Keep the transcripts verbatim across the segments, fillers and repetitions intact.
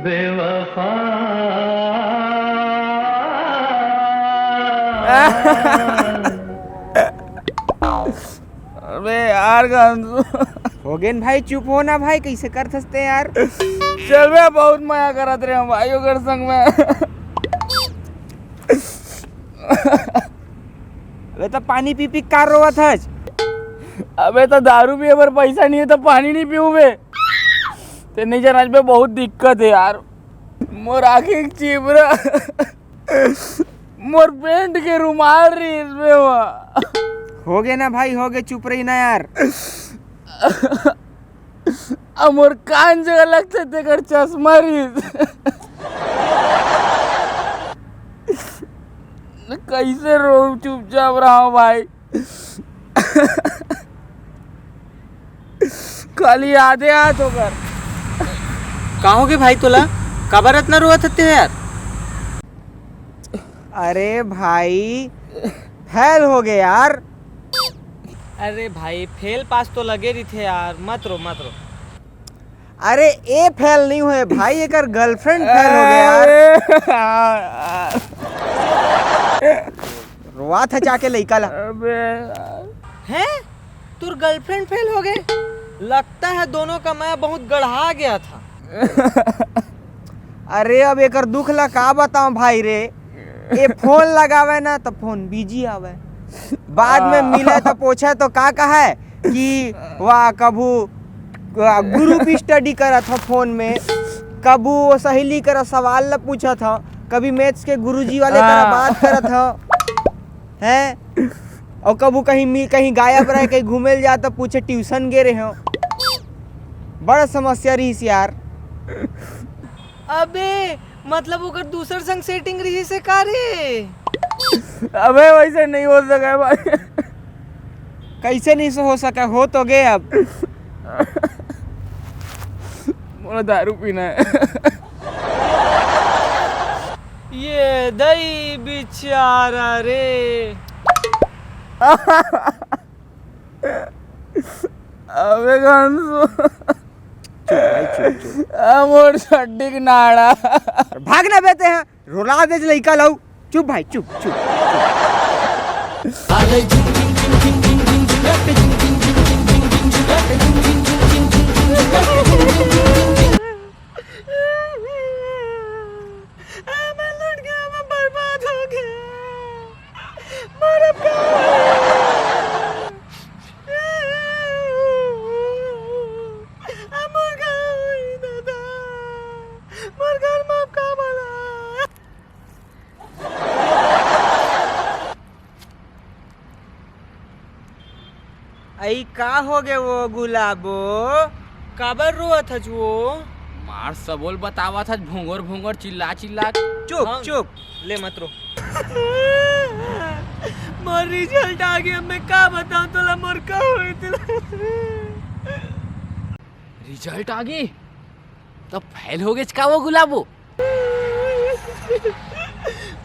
बेवफा। अबे यार, गांधू। होगेन भाई, चुप हो ना भाई, कैसे करथस ते यार? चल बे, बहुत मजा करत रहे हम भाई ओकर संग में। अबे तो पानी पी पी कार रोवत हस। अबे तो दारू पिए बर पैसा नहीं है तो पानी नहीं पीऊँ बे। ते नहीं जाना बे, बहुत दिक्कत है यार। मोर आँखी के चिबरा, मोर पेंट के रुमाल रही इसमें हुआ। होगे ना भाई, होगे, चुप रही ना यार। अब मोर कान जगह लगते तेकर चश्मा रही। कैसे रो, चुपचाप रहो भाई। खाली आधे हाथ होकर। का होगे भाई तोला? काबर अतना रोवत हते यार? अरे भाई, फेल होगे यार। अरे भाई, फेल पास तो लगे रहिथे यार, मत रो, मत रो। अरे, ए फेल नहीं हुए भाई, एकर गर्लफ्रेंड फेल होगे यार। अरे यार। रोवा था जाके लइका ला। अबे यार। हैं? तोर गर्लफ्रेंड फेल होगे? लगता है दोनों का मैं बहुत गढ़ा गया था। अरे, अब एकर दुख ला का बताऊं भाई रे। ए फोन लगावे ना तो फोन बिजी आवे, बाद में मिले तो पूछे तो का कहे कि वाह, कभू ग्रुप स्टडी करत हो फोन में, कभू वो सहेली करा सवाल ला पूछत हो, कभी मैथ्स के गुरुजी वाले करा हाँ। बात करत हो, हैं? और कभू कहीं मी कहीं गायब रहे, कहीं घूमे ल जाए तो पूछे ट्यूशन गे रहे हो। बड़ा समस्या रहीस यार। अबे, मतलब ओकर दूसर संग सेटिंग रही से का रे? अबे वैसे नहीं हो सका है भाई। कैसे नहीं हो सका, हो तो गए अब। मोला दारू पीना है। ये दई बिचारा रे। अबे गांसू। चुप भाई, चुप, चुप। आ मोर छड्डी के नाड़ा। भाग ना बेते हैं, रोला दे लइका लाऊ। चुप भाई, चुप, चुप। मैं लुट गया, मैं बर्बाद हो गया। मोर अब का होई? अब मोर का होई दादा? मोर घर में अब का भला? आई का होगे वो गुलाबो? काबर रोवत हच वो? मार सबोल बतावत हच भोंगोर भोंगोर चिल्ला चिल्ला। चुप, हाँ। चुप। ले मत रो। मोर रिजल्ट आ गया, मैं का बताऊं तोला, मोर का होई तोला। रिजल्ट आ गई तो फेल हो गेच का वो गुलाबो?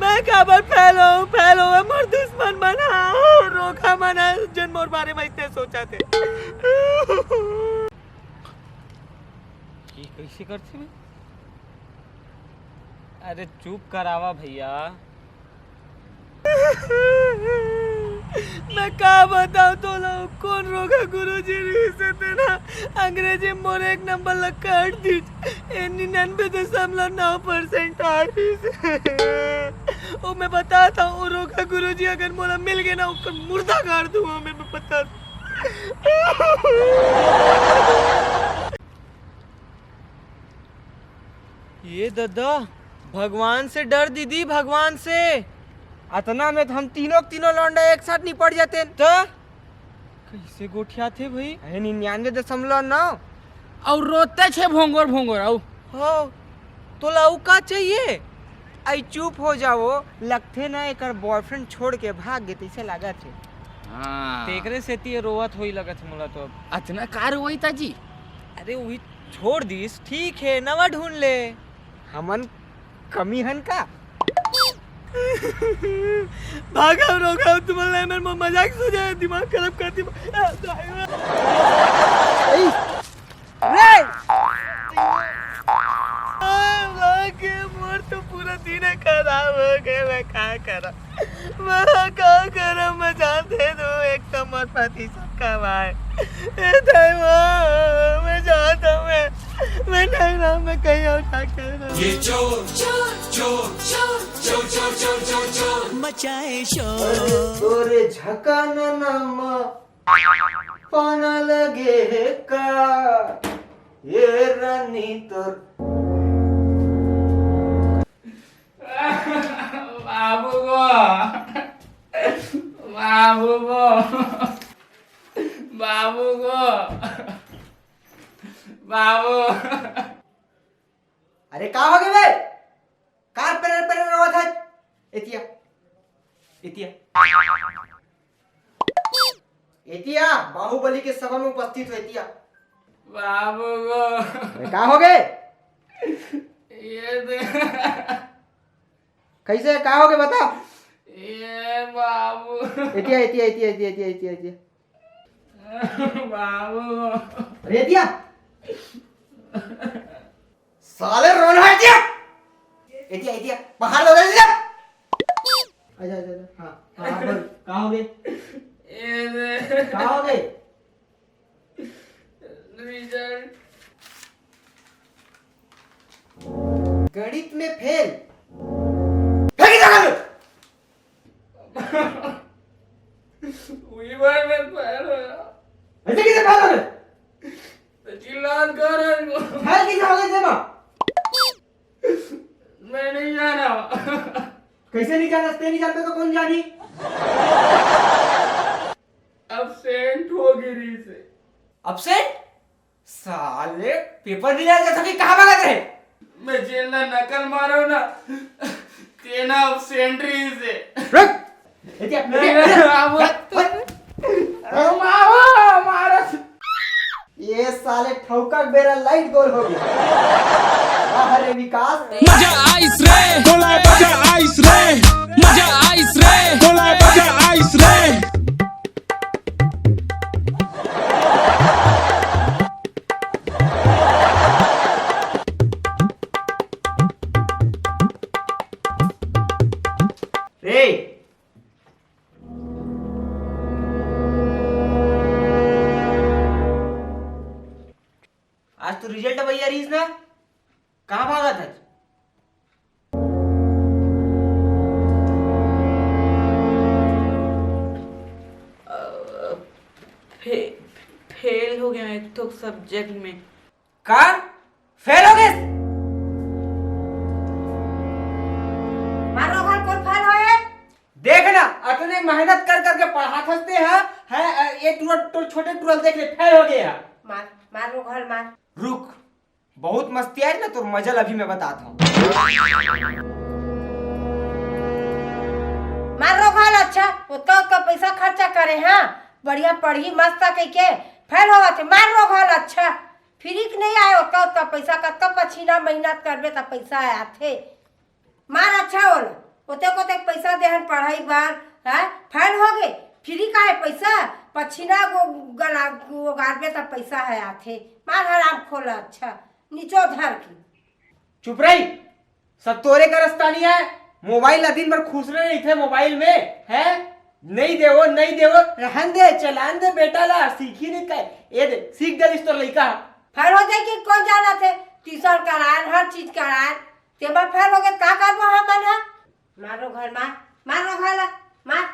मैं काबर फेल हों, फेल हों, मोर दुश्मन मन हा, रोखा मन हा, जेन मोर बारे में इतने सोचथे। ये कैसे करथे बे? अरे चुप करावा भैया। मैं का बताऊं तोला, कोन रोखा गुरुजी रहिस हे तेन हा अंग्रेजी मोर एक नंबर ला काट दिस। ए निन्यानवे दशमलव नौ परसेंट आ रहिस हे। ओ मैं बताथंव, ओ रोखा गुरुजी अगर मोला मिल गे ना, ओकर मुर्दा गाड़ दूंगा मैं, मैं बता। ये ददा, भगवान से डर दीदी, भगवान से। अतना में तो हम तीनों के तीनों लौंडा एक साथ निपट जाते। तो कैसे गोठियाथे भाई? अरे निन्यानवे दशमलव नौ। और रोते छे भोंगोर भोंगोर। आऊ हो, तोला अऊ का चाहिए? आई चुप हो जाओ, लगथे ना एकर बॉयफ्रेंड छोड़ के भाग गे तैसे लागत हे। हाँ। तेकरे सेती ये रोवत होई लगत हे मोला तो अब। अतना कार वही ताजी। अरे वही छोड़ दीस, ठीक है, नवा ढूंढ ले। हमन कमी हन का? भागा रोगा तुमन ले मेरे मजाक सो जाए, दिमाग खराब कर दी। रे! तो पूरा दिन खराब हो गए, मैं का करा, मैं का करा, मैं जान दे दूं, एक तो मोर पति सब कमाए, ए दाई माँ, मैं जान दे, मैं, मैं नहीं रहा, मैं कहीं और जाके रहूं। ये चोर, चोर, चोर, चोर, चोर, चोर, चोर, चोर, चोर। मचाए शोर। तोरे झकाना नाम पाना लगे हे का, ये रानी तोर। बाबू गो, बाबू गो, बाबू गो, बाबू। अरे का हो गे बे? का पेरर पेरर रोवत हस? एतिया, एतिया, एतिया, बाहुबली के सभा में उपस्थित हो एतिया। बाबू गो। अरे का हो गे? ये दे। कैसे, का हो गे बता? ये बाबू। एतिया, एतिया, एतिया। बाबू। अरे एतिया। साले रोना है एतिया। एतिया, एतिया, बाहर लो एतिया। आजा, आजा, आजा। हाँ, हाँ, बोल, का हो गे? ये दे। का हो गे? रिजल्ट। गणित में फेल। फेंक दे साले। उही बार मैं फेल होया। ऐसे कैसे फेल हो गे? तो चिल्लात कर रहे हो। फेल कैसे हो गे तेरा? मैं नहीं जाना। कैसे नहीं जाना? ते नहीं जानते तो कौन जानी? एब्सेंट हो गे रिहिसे। एब्सेंट? साले, पेपर नहीं लाया था कि कहाँ भागा थे? मैं जेन ला नकल मारो ना, तेना एब्सेंट रिहिसे। रुक। एतिया, नहीं, एतिया, नहीं, एतिया। बाबू। हट, हट। अरे मावा, मारा। ये साले ठौका बेरा लाइट गोल हो गया। वाह रे विकास। मजा आइस रे, बोला मजा आइस रे, मजा आइस रे, बोला मजा आइस रे। रे, आज तो रिजल्ट भैया रहीस ना, कहाँ भागत हस? अ, फे-, फेल हो गया एक तो सब्जेक्ट में। का? फेल हो गे? मारो घर कौन फेल होए? देख ना, अतने मेहनत कर करके पढ़ाथस ते, हाँ? है, अ, ये टुरल, टुरल, छोटे टुरल देख ले, फेल हो गे। मार, मार रो घर मार। रुक, बहुत मस्ती आए ना तोर मजा ल अभी मैं बतात हूँ। मार रो घर, अच्छा, ओतका, ओतका पैसा खर्चा करे, हाँ? बढ़िया पढ़ही मस्त कहिके, फेल होवत हे, मार रो घर, अच्छा। फिरिक नहीं आए ओतका, ओतका पैसा, कतका पसीना मेहनत करबे त पैसा आथे। मार अच्छा होल, ओतेक ओतेक पैसा देहन पढ़ाई बार, हैं? फेल हो गे, फिरी काहे पैसा? पछिना गो गला ओगारबे त पैसा हे आथे। मार हराम खोला, अच्छा, निचो धर के। चुप रही, सब तोरे करस्तानी हे। मोबाइल ला दिन भर खुसरे रहिथे मोबाइल में, हैं? नहीं देवो, नहीं देवो, रहन दे, चलान दे बेटा ला, सीखी नहीं कहे। ये दे, सीख गलिस तोर लइका। फेल हो जाए कि कौन जानत हे, ट्यूशन करान, हर चीज करान, तेमा फेल हो गे, का करबो हमन ह? मारो घर, मार, मार रो घर ला, मार,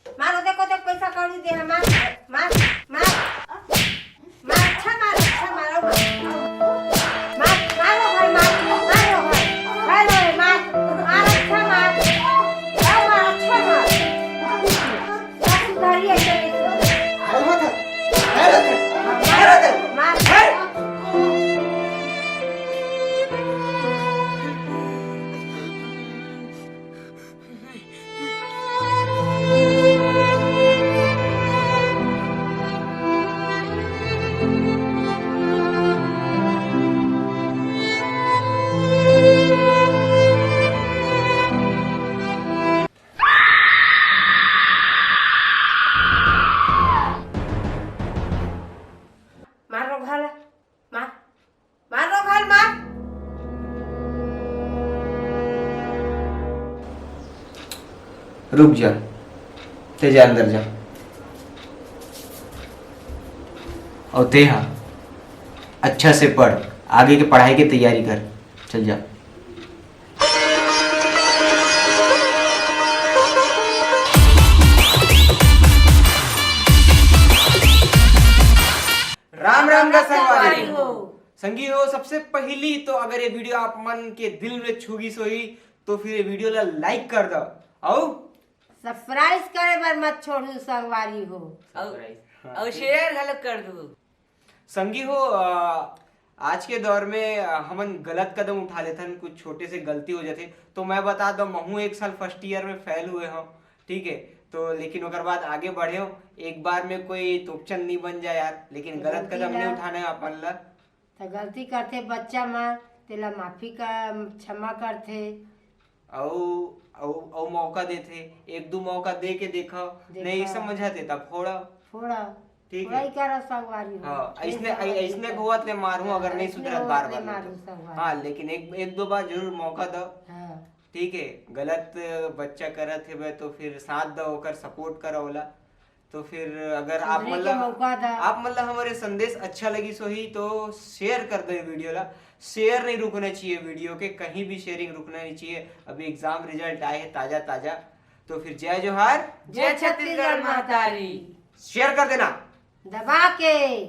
मार, ओतेक ओतेक पैसा कौड़ी दे, मार, मार, मार, मार, अच्छा मार, अच्छा मारो, मार, मार, मार रो घर, मार, मार रो घर, मार रो रे, मार, मार, अच्छा मार, मार, मार, अच्छा मार। रुक जा, ते जा अंदर जा। अउ ते हा अच्छा से पढ़, आगे के पढ़ाई के तैयारी कर। चल जा। राम राम का संगवारी हो। संगी हो, सबसे पहली तो अगर ये वीडियो आप मन के दिल में छू गिस होही तो फिर ये वीडियो ला लाइक कर दो। अउ सब्सक्राइब करे बर मत छोड़ू संगवारी हो। अउ अउ शेयर घलक कर दू। संगी हो, अ, आज के दौर में अ, हमन गलत कदम उठा लेथन, कुछ छोटे से गलती हो जाथे। तो मैं बता दो, महू एक साल फर्स्ट ईयर में फेल हुए हो, ठीक है, तो लेकिन ओकर बाद आगे बढ़े हो। एक बार में कोई तोपचन नहीं बन जाए यार, लेकिन गलत कदम नहीं उठाना है अपन ला। तो गलती करथे बच्चा मन, तेला माफी का क्षमा करथे। अउ अउ अउ मौका देथे, एक दो मौका दे के देखो, देखो। नहीं समझाते तब फोड़ा। फोड़ा ठीक फोड़ा है। ही करो संगवारी हो। हाँ, ऐसने ऐ- ऐसने होवत ले मारू, अगर नहीं सुधरत बार बार। मारू संगवारी। हाँ, लेकिन एक एक दो बार जरूर मौका दो। हाँ। ठीक है, गलत बच्चा करत हेबे तो फिर साथ दो, ओकर सपोर्ट करो ओला। तो फिर अगर आप सुधरे के मतलब मौका दा। आप मतलब हमारे संदेश अच्छा लगी सोही तो शेयर कर दो ये वीडियो ला। शेयर नहीं रुकना चाहिए, वीडियो के कहीं भी शेयरिंग रुकना नहीं चाहिए। अभी एग्जाम रिजल्ट आए हैं ताजा ताजा, तो फिर जय जोहार, जय छत्तीसगढ़ महतारी। शेयर कर देना। दबा के।